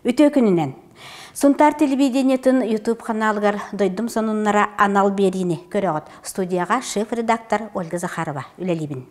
Үтүө күнүнэн! Сунтаар телевидениетын YouTube ханаалыгар Дойдум сонуннара анал биэриини көрөҕүт. Студияҕа шеф-редактор Ольга Захарова үлэлиибин.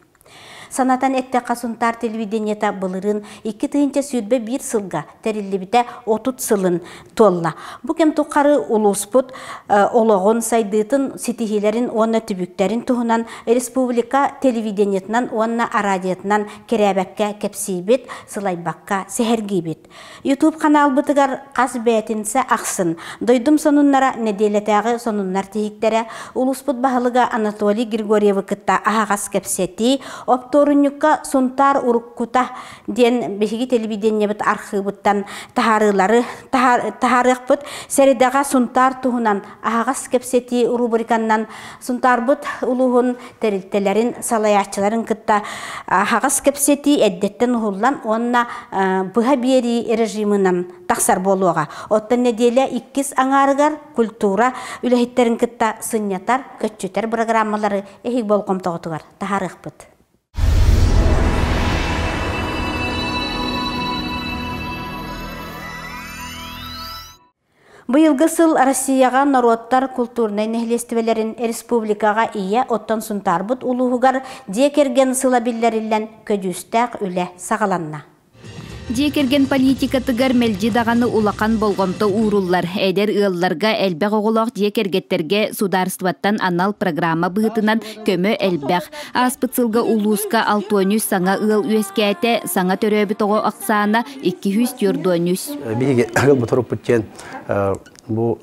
Санатан эттэххэ, Сунтаар телевидениета былырыын 2021 сылга тэриллибитэ 30 сылын туолла. Бу кэм тухары улууспут олоҕун, сайдыытын, ситиһиилэрин уонна түбүктэрин туһунан республика телевидениетынан уонна араадьыйатынан кэрээбэккэ кэпсиибит, сылайбакка сэһэргиибит. YouTube ханаалбытыгар хас бээтинсэ ахсын Дойдум сонуннара нэдиэлэтээҕи сонуннар тиһиктэрэ, улууспут баһылыга Анатолий Григорьевы кытта аһаҕас кэпсэтии, оптуорунньукка Сунтаар уруккута диэн биһиги телевидениебыт архыыбыттан таһаарыылары таһаарыахпыт. Сэрэдэҕэ Сунтаар туһунан аһаҕас кэпсэтии рубриканнан Сунтаарбыт улууһун тэрилтэлэрин салайааччыларын кытта аһаҕас кэпсэтии эрдэттэн уһуллан уонна быһа биэрии режимынан тахсар буолуоҕа. Оттон нэдиэлэ иккис аҥаарыгар культура үлэһиттэрин кытта сынньатар, көччүтэр программалары эһиги болҕомтоҕутугар таһаарыахпыт. Быйылгы сыл Россияҕа норуоттар культурнай нэһилиэстибэлэрин республикаҕа ийэ оттон Сунтаарбыт улууһугар дьиэ кэргэн сыла биллэриллэн көдьүүстээх үлэ саҕаланна. Дьиэ кэргэн политикатыгар мэлдьи даҕаны улахан болҕомто ууруллар. Эдэр ыалларга, элбэх оҕолоох дьиэ кэргэттэргэ судаарыстыбаттан анал программа быһыытынан көмө элбэх. Ааспыт сылга улууска 63 саҥа ыал үөскээтэ, саҥа төрөөбүт оҕо ахсаана 243. Биһиги ыалбыт оруппут диэн бу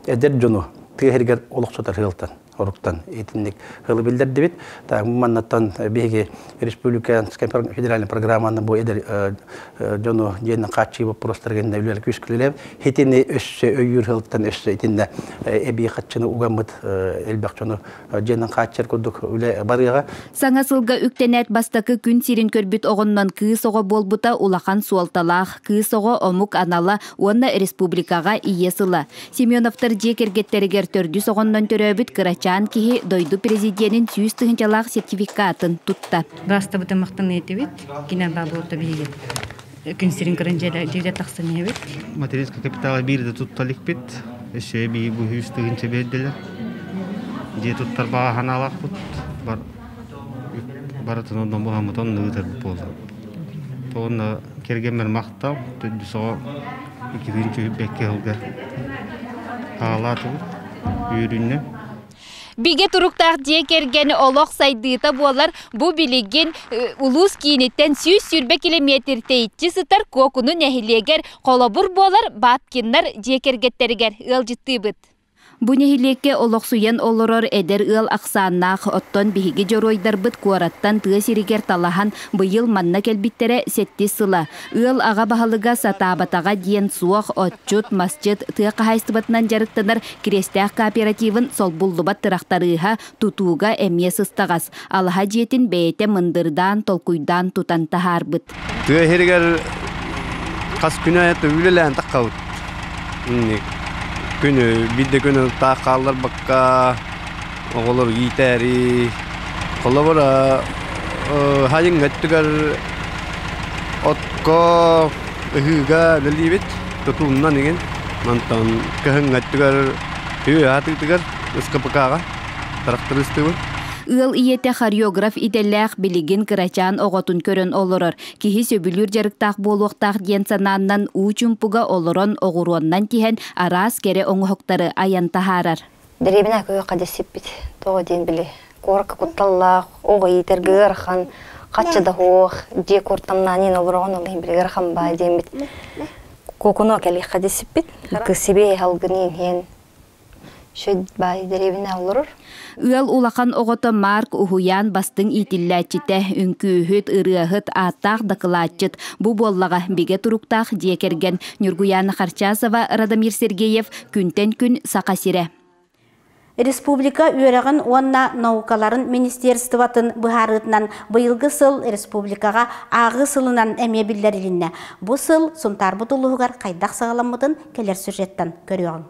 эдэр дьону тыа сиригэр олохсутар ыалтан оруктан итинник ыалы биллэрдибит. Маннаттан биһиги республика федеральный программаны бу эдэр дьону диэн хааччыы боппуруостарга үлэлэр күүскүлэлэп хитини өссө өйүүр сылтан өссө итиннэ эбии хаччыны угаммыт элбэх дьону дьиэнэн хааччар курдук үлэ барыаҕа. Саҥа сылга үктэнээт бастакы күн сирин көрбүт оҕоннон кыыс оҕо буолбута улахан суолталаах. Кыыс оҕо омук анала уонна республикаҕа ийэ сыла. Семеновтар дьиэ кэргэттэригэр төрдүс оҕоннон төрөөбүт кырачаан киһи дойду президенин 100 тыһыынчалаах сертификатын тутта. Бастабытын махтаныы этибит. Кине бабылта биһиги күн сирин көрөн дьиэлэ тахсан иһэбит. Материнскай капитала биир да тутта иликпит. Өссө эбии бу 100 тыһыынча биэрдилэр. Дьиэ туттар баҕа санаалаахпыт. Бар барытын онно буһаммыт онно ыытарбыт буолла. Уонна кэргэммэр махтал, төрдүс оҕо иккитин бэккэ сылга хаалаатыбыт үөрүүннэ. Бигэ туруктаах дьиэ кэргэн олох сайдыыта буолар бу билигин улуус кииниттэн 120 километр тэйиччи сытар Куокуну нэһилиэгэр холобур буолар Бабкиннар дьиэ кэргэттэригэр ыалдьыттыыбыт. Бу нэһилиэккэ олохсуйан олорор эдэр ыал ахсааннаах, оттон биһиги дьоруойдарбыт куораттан тыа сиригэр талаһан быйыл манна кэлбиттэрэ сэттис сыла. Ыал аҕа баһылыга сатаабатаҕа диэн суох, отчут, масчыт, тыа хаһаайыстыбатынан дьарыктанар Кириэстээх кооперативын солбуллубат тырахтарыыһа, тутууга эмиэ сыстаҕас. Алаһа дьиэтин бэйэтэ мындырдаан, толкуйдаан тутан таһаарбыт. Тыа сиригэр хас күнэ үлэлээн таххабыт. Күнү биирдэ күнү таах хаалларбакка оҕолор иитээри холобура хайыҥ өттүгэр окко ыһыыга үлэлиибит тутууннан игин онтон кыһыҥҥы өттүгэр үө аһатыытыгар СКПК-ҕа трактористыыбын. Ыал ийэтэ хореограф идэлээх билигин кырачаан оҕотун көрөн олорор. Киһи сөбүлүүр дьарыктаах буолуохтаах диэн санааннан уу чумпуга олорон оҕуруоннан тиһэн араас кэрэ оҥоһуктары айан таһаарар. Дэриэбинэ көйөххө дэсиппит. Тоҕо диэн били куоракка кутталлаах, оҕо иитэргэ ыарахан, хаччы да суох, дьиэ куортамнаан олороҕун ол иһин били ыарахан баа диэммит. Куокуну кэлиэххэ дэсиппит. Кысибиэ халгын иһэн шөд баай дэриэбинэ олорор. Ыал улахан оҕото Марк уһуйаан бастыҥ иитиллээччитэ, үҥкүүһүт, ырыаһыт, ааттаах дакылаатчыт. Бу буоллаҕа бигэ туруктаах дьиэ кэргэн. Ньургуяна Харчасова, Радомир Сергеев, Күнтэн күн Саха сирэ. Республика үөрэҕин уонна наукаларын министерствотын быһаарыытынан быйылгы сыл республикаҕа ааҕыы сылынан эмиэ биллэрилиннэ. Бу сыл Сунтаарбыт улууһугар хайдах саҕаламмытын кэлэр сюжеттан көрүөҕүҥ.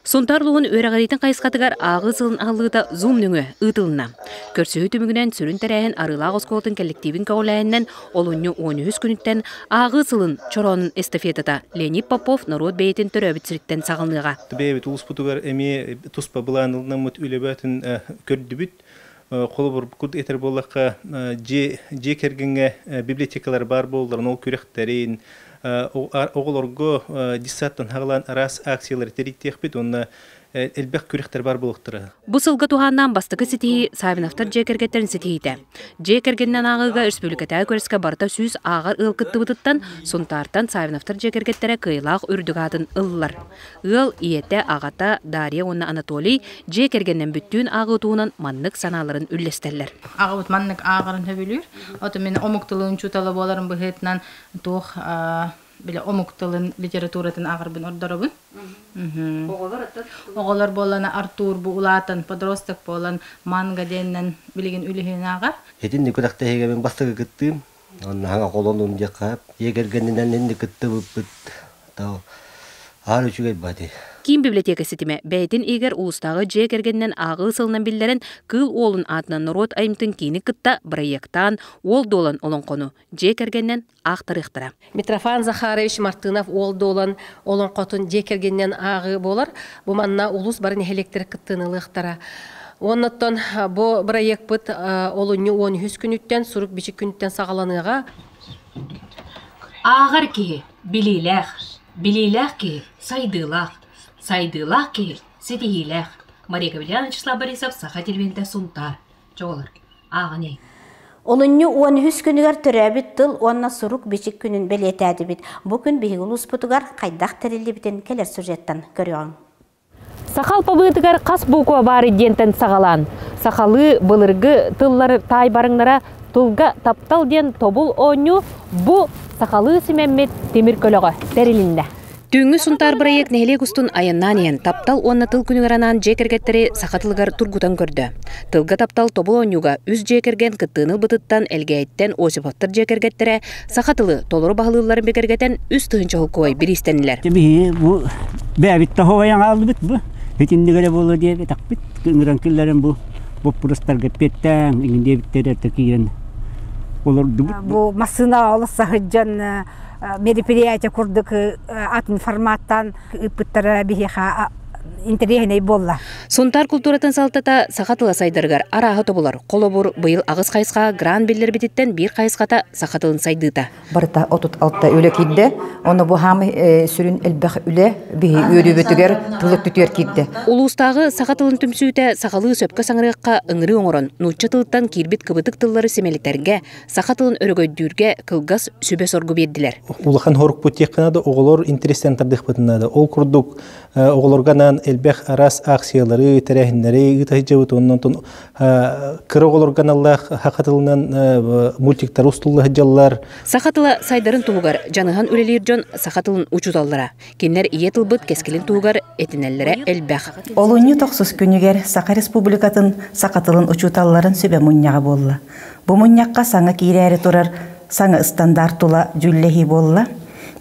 Сунтаар улууһун үөрэҕириитин хайысхатыгар ааҕыы сылын аһыллыыта Zoom нөҥүө ыытылынна. Көрсүһүү түмүгүнэн сүрүн тэрээһин Арыылаах оскуолатын кэллэктиибин көҕүлээһининэн олунньу 13 күнүттэн ааҕыы сылын чороонун эстафетата Леонид Попов норуот бэйэтин төрөөбүт сириттэн саҕаланыаҕа. Бэйэбит улууспутугар эмиэ туспа былаан ылынаммыт үлэбитин көрдүбүт. Холобур, этэр буоллахха, дьиэ кэргэҥҥэ библиотекалар баар буоллар, ол күрэхтэрин, оҕолорго десанттан хаҕалаан араас акциялары тэрийдиэхпит уонна элбэх күрэхтэр баар буолуохтара. Бу сылга туһааннаан бастакы ситиһии Савиновтар дьиэ кэргэттэрин ситиһиитэ. Дьиэ кэргэнинэн ааҕыыга республикатааҕы күрэскэ барыта 100 ааҕар ыал кыттыбытыттан Сунтаартан Савиновтар дьиэ кэргэттэрэ кыайыылаах үрдүк аатын ыллылар. Ыал ийэтэ, аҕата Дарья уонна Анатолий дьиэ кэргэнинэн бүттүүн ааҕыы туһунан маннык санааларын үллэстэллэр. Аҕабыт маннык ааҕарын сөбүлүүр. Ото мин омук тылын учуутала буоларым быһыытынан туох бile омук тылын литературатын ааҕарбын ордоробун. Оҕолор буоллана Артур бу улаатан подросток буолан манга диэннэн билигин үлүһүйэн ааҕар. Итинник күрэхтэһиигэ мин бастакы кыттыым. Онно хаҥа холонуум диэххэ дьиэ кэргэнинэн инник кыттыбыппыт. Аан үчүгэй бати. Киин библиотека ситимэ бэйэтин иһигэр улуустааҕы дьиэ кэргэнинэн ааҕыы сылынан биллэрэн Кыыл Уолун аатынан норуот айымтын киини кытта бырайыактаан Уол Дуолан олоҥхону дьиэ кэргэнинэн аахтарыахтара. Митрофан Захарович Мартынов Уол Дуолан олоҥхотун дьиэ кэргэнинэн ааҕыы буолар. Бу манна улуус бары нэһилиэктэрэ кыттыыны ылыахтара. Уоннаттан бу бырайыакпыт олунньу 13 күнүттэн сурук-бичик күнүттэн саҕаланыаҕа. Ааҕар киһи билиилээх, билиилээх киһи сайдыылаах, сайдыылаах киһи ситиһиилээх. Мария Кавельяна Вячеслав Борисов, Саха телевидениетэ Сунтаар. Чоҕолор, ааҕан иһиҥ. Олунньу 13 күнүгэр төрөөбүт тыл уонна сурук-бичик күнүн бэлиэтээтибит. Бу күн биһиги улууспутугар хайдах тэриллибитин кэлэр сюжеттан көрүөҕүҥ. Саха алпабыытыгар хас буква баар диэнтэн саҕалаан, сахалыы былыргы тыллары таайбарыҥнара тылга таптал диэн тобул оонньуу бу сахалыы симэммит тимир көлөҕө тэрилиннэ. Түүҥҥү Сунтаар бырайыак нэһилиэк устун айаннаан иһэн таптал уонна тыл күнүгэр анаан дьиэ кэргэттэри саха тылыгар тургутан көрдө. Тылга таптал тобул оонньууга үс дьиэ кэргэн кыттыыны ылбытыттан Элгээйиттэн Осиповтар дьиэ кэргэттэрэ саха тылы толору баһылыылларын бигэргэтэн 3 000 холкуой бириистэннилэр. Биһи бу бэйэбит тоһоҕойон хааллыбыт бу. Итинник эрэ буолуо диэбэтэхпит. Ыҥыран киллэрэн бу боппуруостарга эппиэттээн иҥин диэбиттэрэ киирэн олордубут. Бу массыына олус саһыдьан мероприятие курдук атын форматтан ыыппыттара биһиэхэ интэриэһинэй буолла. Сунтаар култууратын салалтата саха тыла сайдарыгар арааһы тобулар. Холобур, быйыл аҕыс хайысхаҕа грант биллэрбититтэн биир хайысхата саха тылын сайдыыта. Барыта 36 үлэ киирдэ. Ону бу хаамы сүрүн элбэх үлэ биһи үөрүүбүтүгэр тылы түтүөр киирдэ. Улуустааҕы саха тылын түмсүүтэ сахалыы сөпкө саҥарыахха ыҥырыы оҥорон, нуучча тылыттан киирбит кыбытык тыллары симэлитэргэ, саха тылын өрөгөйдүүргэ кылгас сүбэ-соргу биэрдилэр. Улахан хорукпут диэххэ наада, оҕолор интэриэстэн тардыахпытын наада. Ол курдук оҕолорго анаан элбэх араас акциялары, тэрээһиннэри ыыта сылдьабыт. Онон кыра оҕолорго аналлаах саха тылынан мультиктары устулла сылдьаллар. Саха тыла сайдарын туһугар дьаныһан үлэлиир дьон саха тылын учууталлара. Кинилэр ийэ тылбыт кэскилин туһугар этинэллэрэ элбэх. Олунньу тохсус күнүгэр Саха Республикатын саха тылын учууталларын сүбэ мунньаҕа буолла. Бу мунньахха саҥа киирээри турар саҥа ыстандаарт тула дьүүллэһии буолла.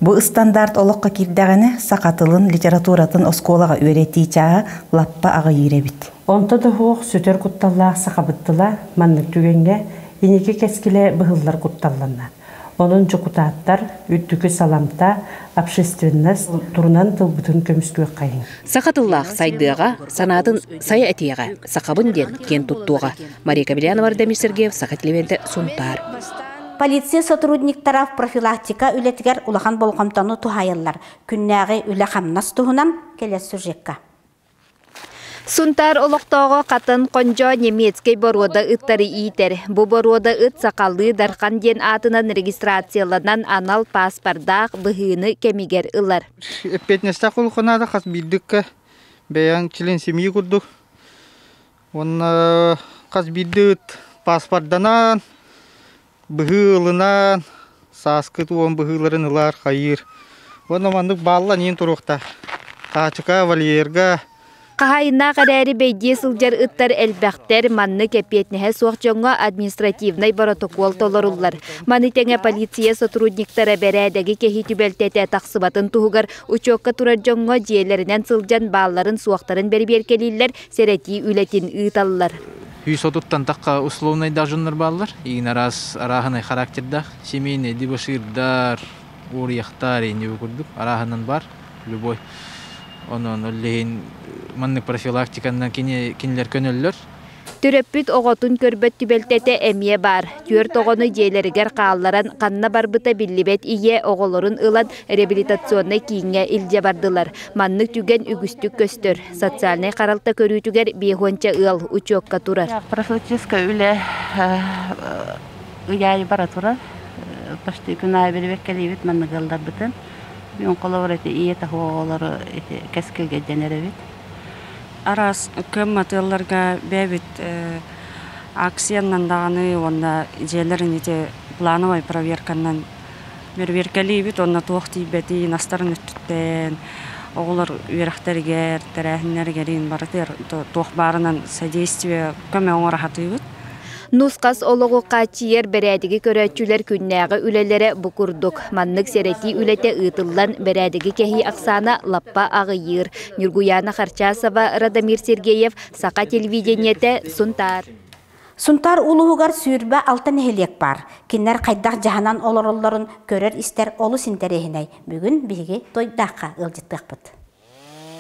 Бу ыстандаарт олоххо киирдэҕинэ саха тылын, литературатын оскуолаҕа үөрэтии чааһа лаппа аҕыйыыр эбит. Онто да суох сүтэр кутталлаах сахабыт тыла маннык түгэҥҥэ инники кэскилэ быһыллар кутталланна. Онон дьокутааттар, үрдүкү саламта, общественность турунан тылбытын көмүскүөххэйиҥ. Саха тыллаах сайдыаҕа, санаатын сайа этиэҕэ, сахабын диэн киэн туттуоҕа. Мария Кабельянова, Ардамир Сергеев, Саха телевидениетэ, Сунтаар. Полиция сотрудниктара профилактика үлэтигэр улахан болҕомтону туһаайаллар. Күннээҕи үлэ-хамнас туһунан кэлэр сюжекка. Сунтаар олохтооҕо Хатан Хондьоо немецкэй боруода ыттары иитэр. Бу боруода ыт сахалыы Дархан диэн аатынан регистрацияланан анал пааспардаах быһыыны кэмигэр ылар. Эппиэтинэстээх улаханаада хас биирдиккэ бэйэҥ член семьи курдук. Уонна хас биирдии ыт пааспарданан, быһыы ылынан, сааскы туон быһыыларын ылар, хайыыр. Уонна маннык бааллан иин туруохтаах. Хаачыка, вольерга. Хаһаайыннаах эрээри бэйдиэ сылдьар ыттар элбэхтэр, маннык эппиэтинэһэ суох дьоҥҥо административнай боротокуол толоруллар. Маны тэҥэ полиция сотрудниктара бэрээдэги кэһии түбэлтэтэ тахсыбатын туһугар учуокка турар дьоҥҥо дьиэлэринэн сылдьан баалларын-суохтарын бэрэбиэркэлииллэр, сэрэтии үлэтин ыыталлар. 130-тан тахха условнайдаах дьоннор бааллар. Иин араас арааһынай характердаах, семейный дебоширдар, уоруйахтар инни курдук арааһынан бар, любой. Онон ол иһин маннык профилактиканан кинилэр көнөллөр. Төрөппүт оҕотун көрбөт түбэлтэтэ эмиэ баар. Түөрт оҕону дьиэлэригэр хаалларан, ханна барбыта биллибэт ийэ оҕолорун ылан реабилитационнай кииҥҥэ илдьэ бардылар. Маннык түгэн үгүстүк көстөр. Социальнай харалта көрүүтүгэр биэһуонча ыал учуокка турар. Профилактическай үлэ ыйаайы бара турар. Почти күн аайы бирибэккэлиибит маннык ыалларбытын. Бүгүн холобур ити ийэ таһу оҕолору ити кэскилгэ дьэнэр эбит. Араас кыаммат ыалларга бэйэбит акциянан даҕаны уонна дьиэлэрин ити плановай проверканан бэрэбиэркэлиибит уонна туох тиийбэтин астарын өттүттэн оҕолор үөрэхтэригэр, тэрээһиннэригэр барытыгар туох баарынан содействие көмө оҥоро сатыыбыт. Нус-хас олоҕу хааччыйар бэрээдэги көрөөччүлэр күннээҕи үлэлэрэ бу курдук. Маннык сэрэтии үлэтэ ыытыллан, бэрээдэги кэһии ахсаана лаппа аҕыйыыр. Ньургуйаана Харчасова, Радомир Сергеев, Саха телевидениетэ, Сунтаар. Сунтаар улууһугар 26 нэһилиэк баар. Кинилэр хайдах дьаһанан олороллорун көрөр-истэр олус интэриэһинэй. Бүгүн биһиги Тойдаахха ыалдьыттыахпыт.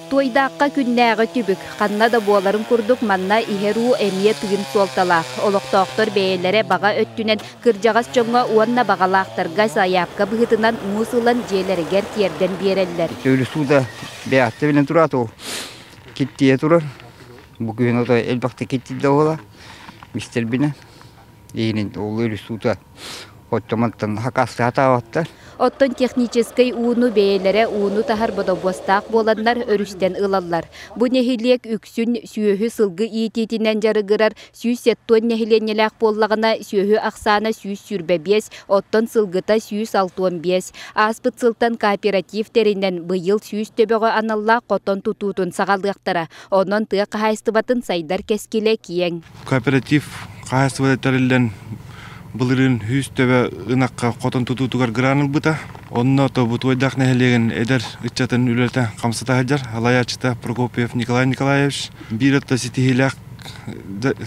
Туойдаахха күннээҕи түбүк. Ханна да буоларын курдук манна иһэр уу эмиэ тыын суолталаах. Олохтоохтор бэйэлэрэ баҕа өттүнэн кырдьаҕас дьоҥҥо уонна баҕалаахтарга сайаапка быһыытынан муус ылан дьиэлэригэр тиэрдэн биэрэллэр. Өлүсууда бэйэҕиттэ билэн тураат ол киттийэ турар. Бу күһүн ото элбэхтик киттийдэ буола. Мистербинэ. Иинин ол өлүсуута Оттомантан хакаастаатаабаттар. Оттон техническэй ууну бэйэлэрэ ууну таһар бодобуостаах буоланнар өрүстэн ылаллар. Бу нэһилиэк үксүн сүөһү-сылгы иитиитинэн дьарыгырар 170 нэһилиэнньэлээх буоллаҕына, сүөһү ахсаана 125, оттон сылгыта 165. Ааспыт сылтан кооператив тэринэн быйыл 100 төбөҕө аналлаах хотон тутуутун саҕалыахтара. Онон тыа хаһаайыстыбатын сайдар кэскилэ киэҥ. Кооператив хаһаайыстыбата тэриллэн былырыын 100 төбө ынахха хотон тутуутугар грант ылбыта. Онно Тобутуойдаах нэһилиэгин эдэр ыччатын үлэтэ хамсата сылдьар салайааччыта Прокопьев Николай Николаевич. Биир өттө ситиһиилээх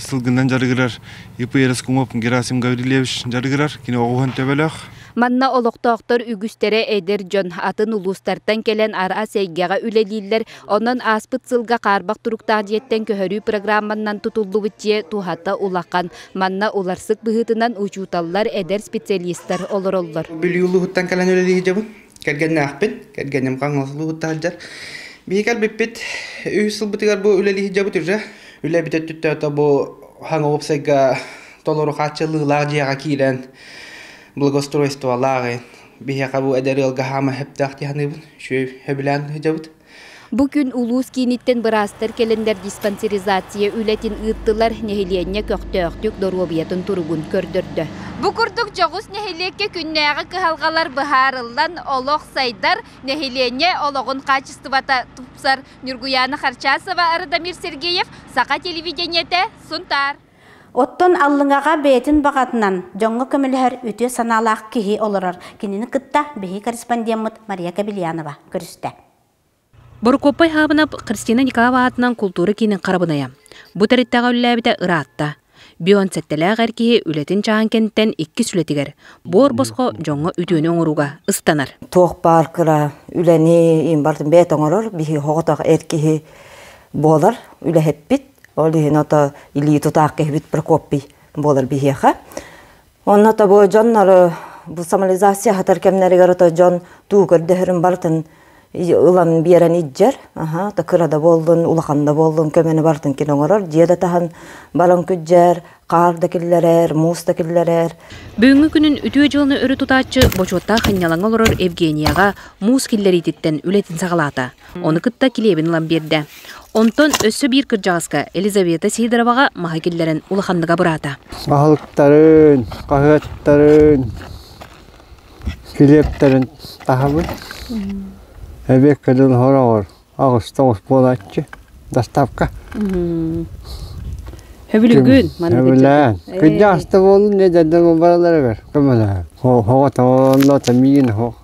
сылгынан дьарыгырар ИПРС Кумов Герасим Гаврильевич дьарыгырар. Кини оҕуһун төбөлөөх. Манна олохтоохтор үгүстэрэ эдэр дьон, атын улуустартан кэлэн араас эйгэҕэ үлэлииллэр, Онон ааспыт сылга хаарбах туруктаах дьиэттэн көһөрүү программанан тутуллубут дьиэ туһата улахан. Манна уларсык быһыытынан учууталлар, эдэр специалистар олороллор. Бүлүү улууһуттан кэлэн үлэлии сылдьабын. Кэргэннээхпин. Кэргэним Хаҥалас улууһуттан сылдьар. Биһиги кэлбиппит үһүс сылбытыгар бу үлэлии сылдьабыт уже. Үлэбит өттүттэн бу хаҥа уопсайга толору хааччыллыылаах дьиэҕэ киирэн благоустройстволаах биһиэхэ бу эдэр ыалга хаама сөптөөх дии саныыбын. Үчүгэй сөбүлээн сылдьабыт. Бу күн улуус кииниттэн быраастар кэлэннэр диспансеризация үлэтин ыыттылар, нэһилиэнньэ көхтөөхтүк доруобуйатын туругун көрдөрдө. Бу курдук дьоҕус нэһилиэккэ күннээҕи кыһалҕалар быһаарыллан, олох сайдар, нэһилиэнньэ олоҕун хаачыстыбата тупсар. Ньургуйаана Харчасова, Радомир Сергеев, Саха телевидениетэ, Сунтаар. Оттон Аллыҥаҕа бэйэтин баҕатынан дьоҥҥо көмөлөһөр үтүө санаалаах киһи олорор. Кинини кытта биһиги корреспондеммыт Мария Кобельянова көрүстэ. Борукуоппай Хаабынап Христина Николаева аатынан култуура киинин харабынайа. Бу тэрилтэҕэ үлэлээбитэ ыраатта. Бион сэттэлээх эр киһи үлэтин чааһын кэнниттэн иккис үлэтигэр буор босхо дьоҥҥо үтүөнү оҥорууга ыстанар. Туох баар кыра үлэни барытын бэйэтэ оҥорор, биһи оҕотох эр киһи буолар үлэһиппит. Ол иһин ото илии тутаах киһибит Прокопий буолар биһиэхэ. Онно тобу дьоннору бу самолизация хатар кэмнэригэр ото дьон туу көрдөһөрүн барытын ылан биэрэн иджер. Аха, то кыра да буоллун, улахан да буоллун көмөнү барытын кин оҥорор. Дьиэ да таһан баран күддьэр, хаар да киллэрэр, муус да киллэрэр. Бүгүҥҥү күнүн үтүө дьыаланы өрө тутааччы бочуоттаах сынньалаҥҥа олорор Евгенияҕа муус киллэриититтэн үлэтин саҕалаата. Ону кытта килиэбин ылан биэрдэ. Онтон өссө биир кырдьаҕаска Елизавета Сидороваҕа маһы киллэрэн улаханнык абыраата. Аһылыктарын, хаһыаттарын, килиэптэрин таһабын. Эбиэккэ дылы хороҕор аҕыста оҕус буолааччы. Доставка. Хөбүлүгүн Хөбүлээн. Күндү аста буолун не дьаддан бараларыгар көмөлөһөр. Хоҕо тоонно тамиин хо.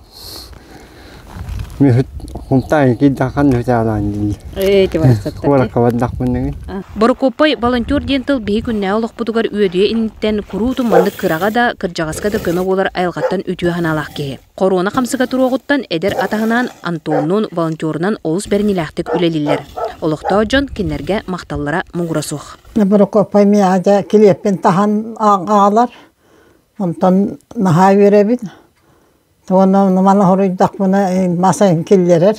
Михут хумтаан киддахан хүтаалаан дии. Ээ тибарсаттар. Куоракка бардахпын Борокуоппай волонтер диэн тыл биһи күннээҕи олохпутугар үөдүйэ инниттэн куруутун маннык кыраҕа да, кырдьаҕаска да көмө буолар айылҕаттан үтүө санаалаах киһи. Хоруона хамсыга туруоҕуттан эдэр атаһынаан Антоннуун волонтерунан олус бэриниилээхтик үлэлииллэр. Олохтоох дьон кинилэргэ махталлара муҥура суох. Борокуоппай миэхэ килиэппин таһан аҕалар. Онтон наһаа үөрэбин. Уонна маны хоруйдахпына мас киллэрэр.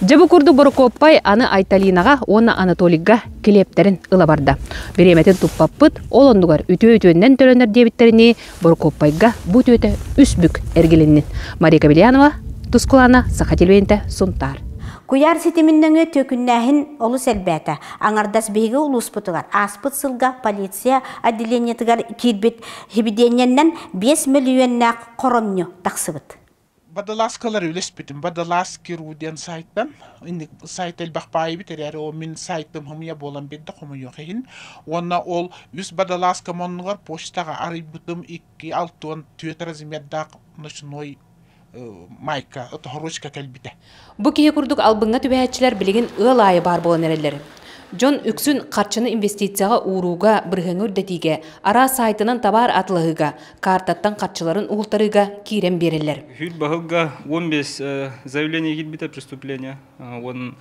Дьэ бу курдук Борокуоппай аны Айталинаҕа уонна Анатолийга килиэптэрин ыла барда. Бириэмэтин туппаппыт, ол оннугар үтүө үтүөннэн төлөнөр диэбиттэринии Борокуоппайга бу үтүөтэ үс бүк эргилиннин. Мария Кобельянова, Тускулана, Саха телевидениетэ, Сунтаар. Куйаар ситимин нөҥүө түөкүннээһин олус элбээтэ. Аҥардас биһиги улууспутугар ааспыт сылга полиция отделениетыгар киирбит хибидиэнньэннэн 5 мөлүйүөннээх хоромньу тахсыбыт. Водолазкалар үлэспитим. Водолазки.ру диэн сайтан. Инник сайт элбэх баайбыт эрээри ол мин сайтым хомуйа буолан биэрдэ хомуйуох иһин. Уонна ол үс водолазка моннугар почтаҕа арыйбытым икки алтыан түөрт размердаах ночной майка ручка кэлбитэ. Бу киһи курдук албыҥҥа түбэһээччилэр билигин ыал аайы баар буолан эрэллэр. Дьон үксүн харчыны инвестицияҕа уурууга, бырыһыаҥҥа үрдэтиигэ, араас саайтынан табаар атылаһыыга, каартаттан харчыларын уһултарыыга киирэн биэрэллэр. Хүл баһылга 15 заявление киирбитэ преступление. Он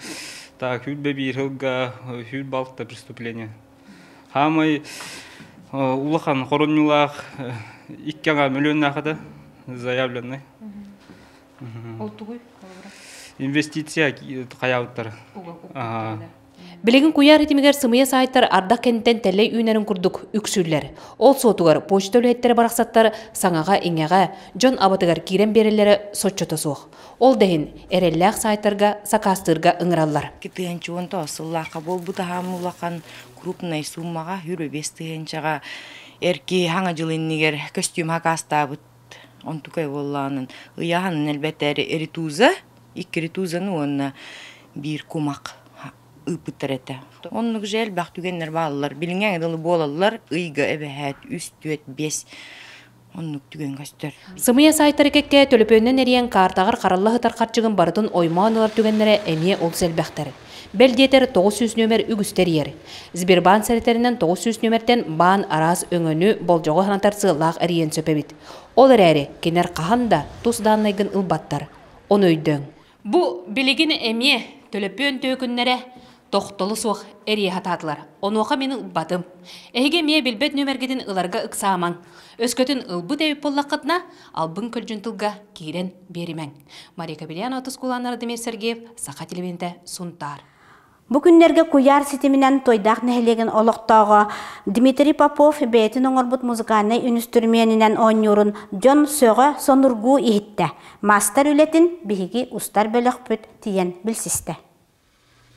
так хүлбэ биир сылга хүл балта преступление. Хаамай улахан хоромньулаах икки аҥаа миллионнаах этэ заявленный. Ол тугуй? Инвестиция хайаабыттара. Билигин куйаар ситимигэр сымыйа саайтар ардах кэнниттэн тэллэй үүнэрин курдук үксүүллэр. Ол суотугар почта үлэһиттэрэ барахсаттар саҥаҕа-иҥэҕэ, дьон абатыгар киирэн биэрэллэрэ соччото суох. Ол да иһин эрэллээх саайтарга сакаастыырга ыҥыраллар. Тыһыынча сыллаахха буолбут аһаам улахан крупнай суммаҕа 25 тыһыынчаҕа эр киһи хаҥа дьыл иннигэр көстүүм сакаастаабыт онтукай буоллаҕынан ыйааһынын элбэтэр ритуза икки ритузаны уонна биир кумах ыыппыттар этэ. Оннук же элбэх түгэннэр бааллар. Билиҥҥээҥи дылы буолаллар ыйга эбэһээт үс, түөрт, биэс оннук түгэн көстөр. Сымыйа саайтары кэккэ төлөпүөнүнэн эрийэн каартаҕар харалла сытар харчыгын барытын оймоон ылар түгэннэрэ эмиэ олус элбэхтэр. Бэл диэтэр 900 нүөмэр үгүстэр иһэр. Сбербаан сэрэтэринэн 900 нүөмэртэн баан араас өҥөнү болдьоҕу санатар сыаллаах эрийиэн сөп эбит. Ол эрээри кинилэр хаһан да тус дааннайгын ылбаттар. Ону өйдөөҥ. Бу билигин эмиэ төлөпүөн түөкүннэрэ тохтоло суох эрийэ сатаатылар. Онуоха мин ылбатым. Эһиги эмиэ билбэт нүөмэргитин ыларга ыксаамаҥ. Өскөтүн ылбыт эбит буоллаххытына, албын көлдьүн тылга киирэн биэримэҥ. Мария Кобельянова, Тускулаана Радимир Сергеев, Саха телевидениетэ, Сунтаар. Бу күннэргэ куйаар ситиминэн Туойдаах нэһилиэгин олохтооҕо Дмитрий Попов бэйэтин оҥорбут музыкальнай үнүстүрүмүөнүнэн оонньуурун дьон сөҕө, сонургуу иһиттэ. Маастар үлэтин биһиги устар бөлөхпүт тиийэн билсистэ.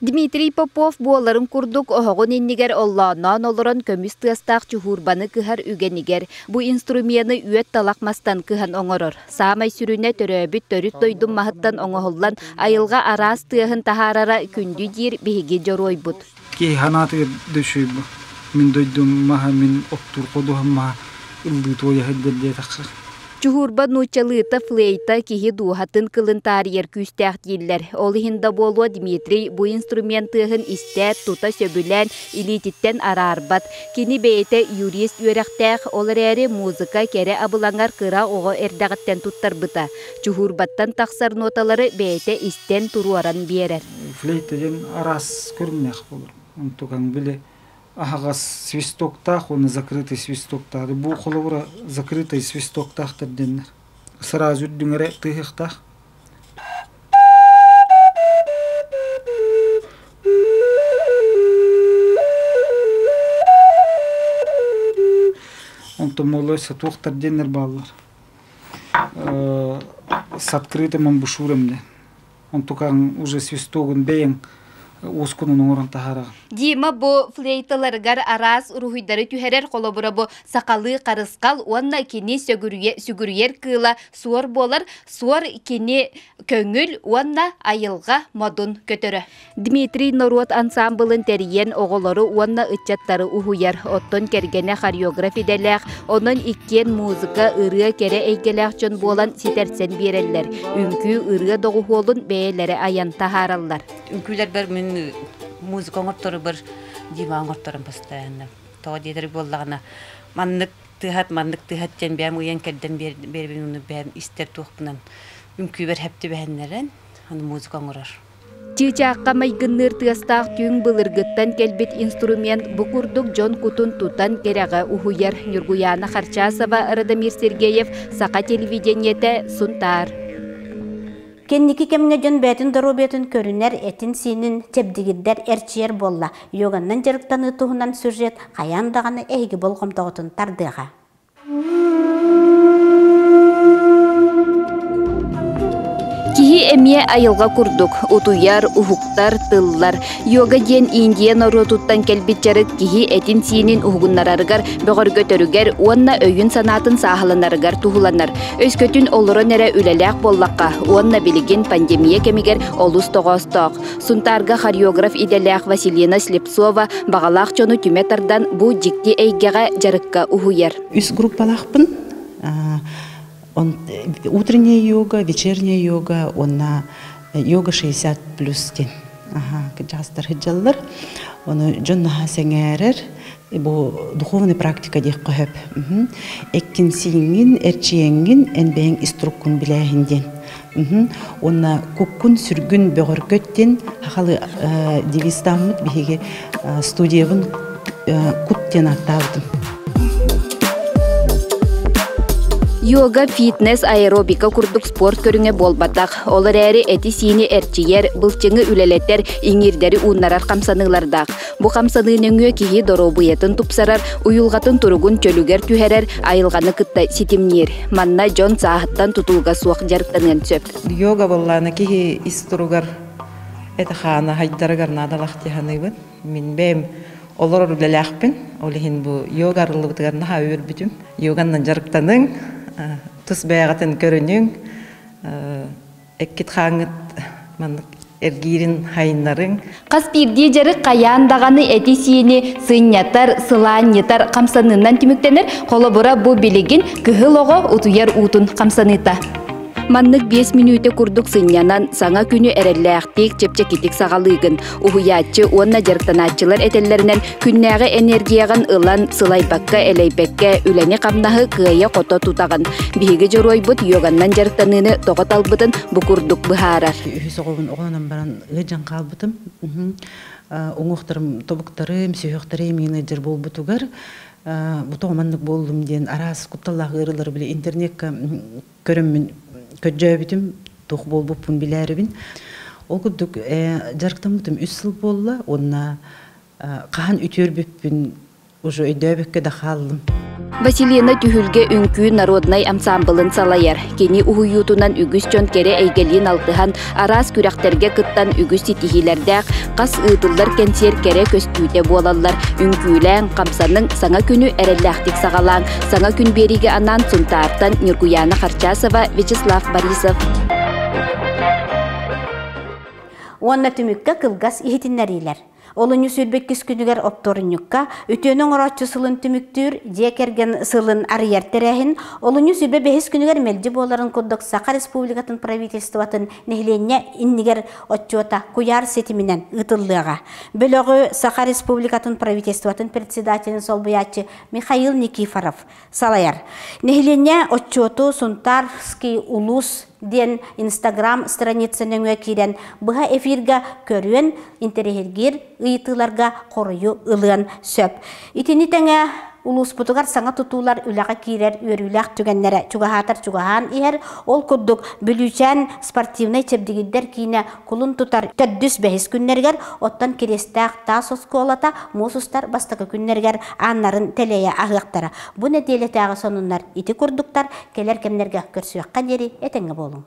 Дмитрий Попов буоларын курдук оһоҕун иннигэр оллоонноон олорон көмүс тыастаах чуһуурбаны кыһар үгэнигэр бу инструмены үөт талах мастан кыһан оҥорор. Саамай сүрүнэ төрөөбүт төрүт дойдум маһыттан оҥоһуллан айылҕа араас тыаһын таһаарара күндү диир биһиги дьоруойбут. Киһи санаатыгар да үчүгэй бу. Мин дойдум маһа, мин оттуур ходуһам маһа ыллыы туойа сылдьар диэтэххэ. Чуһуурба нууччалыыта флейта киһи дууһатын кылын таарыйар күүстээх дииллэр. Ол иһин да буолуо Дмитрий бу инструмент тыаһын истээт, тута сөбүлээн, илиититтэн араарбат. Кини бэйэтэ юрист үөрэхтээх, ол эрээри музыка кэрэ абылаҥар кыра оҕо эрдэҕиттэн туттарбыта. Чуһуурбаттан тахсар ноталары бэйэтэ истэн туруоран биэрэр. Флейта диэн араас көрүҥнээх буолар. Онтукаҥ били аһаҕас свистоктаах уонна закрытый свистоктаах. Бу холобура закрытый свистоктаахтар диэннэр. Сразу үрдүҥ эрэ тыаһыахтаах. Онтон молой сатуохтар диэннэр бааллар. С открытым амбушюром диэн. Онтукаҥ уже свистогун бэйэҥ Уоскунан оҥорон таһаараҕын. Дима бу флейталарыгар араас уруһуйдары түһэрэр холобура бу сахалыы харысхал уонна кини сүгүрүйэр кыыла суор буолар. Суор кини көҥүл уонна айылҕа модун көтөрө. Дмитрий норуот ансаамбылын тэрийэн оҕолору уонна ыччаттары уһуйар. Оттон кэргэнэ хореограф идэлээх, онон иккиэн музыка, ырыа кэрэ эйгэлээх дьон буолан ситэрсэн биэрэллэр. Үҥкүү, ырыа доҕуһуолун бэйэлэрэ айан таһаараллар. Үҥкүүлэрбэр мин музыка оҥорторубар Дима оҥорторон постоянно. Тоҕо диэтэр буоллаҕына маннык тыаһат, маннык тыаһат диэн бэйэм ыйан кэрдэн биэрбин уну бэйэм истэр туохпунан үҥкүүбэр хэп түбэһиннэрэн аны музыка оҥорор. Чыычаахха майгынныыр тыастаах түҥ былыргыттан кэлбит инструмент бу курдук дьон кутун тутан кэрэҕэ уһуйар. Ньургуйаана Харчасова, Радомир Сергеев, Саха телевидениетэ, Сунтаар. Кэнники кэмҥэ дьон бэйэтин доруобуйатын көрүнэр, этин-сиинин чэбдигирдэр, эрчийэр буолла. Йоганнан дьарыктаныы туһунан сюжет хайаан даҕаны эһиги болҕомтоҕутун тардыаҕа. Киһи эмиэ айылҕа курдук утуйар, уһуктар, тыллар. Йога диэн Индия норуотуттан кэлбит дьарык киһи этин-сиинин уһугуннарарыгар, бөҕөргөтөрүгэр уонна өйүн-санаатын сааһыланарыгар туһуланар. Өскөтүн олорон эрэ үлэлээх буоллахха уонна билигин пандемия кэмигэр олус тоҕоостоох. Сунтаарга хореограф идэлээх Василина Слепцова баҕалаах дьону түмэ тардан бу дьикти эйгэҕэ дьарыкка уһуйар. Үс группалаахпын. Утренняя йога, вечерняя йога уонна йога 60 плюс диэн кырдьаҕастар сылдьаллар. Ону дьон наһаа сэҥээрэр. Бу духовный практика диэххэ сөп. Эккин-сииҥҥин, эрчийэҥҥин эн бэйэҥ ис туруккун билээһин диэн. Уонна куккун сүргүн бөҕөргөт диэн сахалыы девизтааммыт биһиги студиябын кут диэн ааттаабытым. Йога, фитнес, аэробика курдук спорт көрүҥэ буолбатах. Ол эрээри эти-сиини эрчийэр, былчыҥы үлэлэтэр, иҥиирдэри ууннарар хамсаныылардаах. Бу хамсаныы нөҥүө киһи доруобуйатын тупсарар, уйулҕатын туругун чөлүгэр түһэрэр, айылҕаны кытта ситимниир. Манна дьон сааһыттан тутулуга суох дьарыктаныан сөп. Йога буоллаана киһи ис туругар этэ-хаана хайдарыгар наадалаах дии саныыбын. Мин бэйэм олорор үлэлээхпин. Ол иһин бу йога арыллыбытыгар наһаа үөрбүтүм. Йоганнан дьарыктаныҥ, тус бэйэҕитин көрүнүҥ, эккит-хааҥҥыт маннык эргиирин хайыннарыҥ. Хас биирдии дьарык хайаан даҕаны эти-сиини сынньатар, сылаанньытар хамсаныынан түмүктэнэр. Холобура, бу билигин кыһыл оҕо утуйар уутун хамсаныыта. Маннык 5 мүнүүтэ курдук сынньанан, саҥа күнү эрэллээхтик, чэпчэкитик саҕалыыгын. Уһуйааччы уонна дьарыктанааччылар этэллэринэн, күннээҕи энергияҕын ылан, сылайбакка-элэйбэккэ үлэни-хамнаһы кыайа-хото тутаҕын. Биһиги дьоруойбут йоганнан дьарыктаныыны тоҕо талбытын бу курдук быһаарар. Үһүс оҕобун оҕолонон баран ыалдьан хаалбытым. Уҥуохтарым, тобуктарым, сүһүөхтэрим иҥин ыалдьар буолбутугар бу тоҕо маннык буоллум диэн араас кутталлаах ыарыылары били интернекка көрөммүн көрдөөбүтүм, туох буолбуппун билээрибин. Ол курдук дьарыктаммытым үс сыл буолла уонна хаһан үтүөрбүппүн уже өйдөөбөккө да хааллым. Василина Түһүлгэ үҥкүү народнай ансаамбылын салайар. Кини уһуйуутунан үгүс дьон кэрэ эйгэлиин алтыһан, араас күрэхтэргэ кыттан үгүс ситиһиилэрдээх, хас ыытыллар кэнсиэр кэрэ көстүүтэ буолаллар. Үҥкүүлээҥ, хамсаныҥ, саҥа күнү эрэллээхтик саҕалааҥ. Саҥа күн биэриигэ анаан Сунтаартан Ньургуйаана Харчасова, Вячеслав Борисов. Уонна түмүккэ кылгас иһитиннэриилэр. Олунньу сүүрбэккис күнүгэр оптуорунньукка үтүөнү оҥорооччу сылын түмүктүүр дьиэ кэргэн сылын арыйар тэрээһин олунньу сүүрбэ бэһис күнүгэр мэлдьи буоларын курдук Саха Республикатын правительствотын нэһилиэнньэ иннигэр отчуота куйаар ситиминэн ыытыллыаҕа. Бөлөҕү Саха Республикатын правительствотын председателин солбуйааччы Михаил Никифоров салайар. Нэһилиэнньэ отчуоту Сунтарский улуус диэн Инстаграм страница нөҥүө киирэн быһа эфиргэ көрүөн, интэриэһиргиир ыйытыыларга хоруйу ылыан сөп. Итини тэҥэ улууспутугар саҥа тутуулар үлэҕэ киирэр үөрүүлээх түгэннэрэ чугаһаатар чугаһаан иһэр. Ол курдук Бүлүүчээн спортивнай чэбдигирдэр киинэ кулун тутар төрдүс бэһис күннэригэр, оттон Кириэстээх таас оскуолата муус устар бастакы күннэригэр ааннарын тэлэйэ аһыахтара. Бу нэдиэлэтээҕи сонуннар ити курдуктар, кэлэр кэмнэргэ көрсүөххэ диэри этэҥҥэ буолуҥ.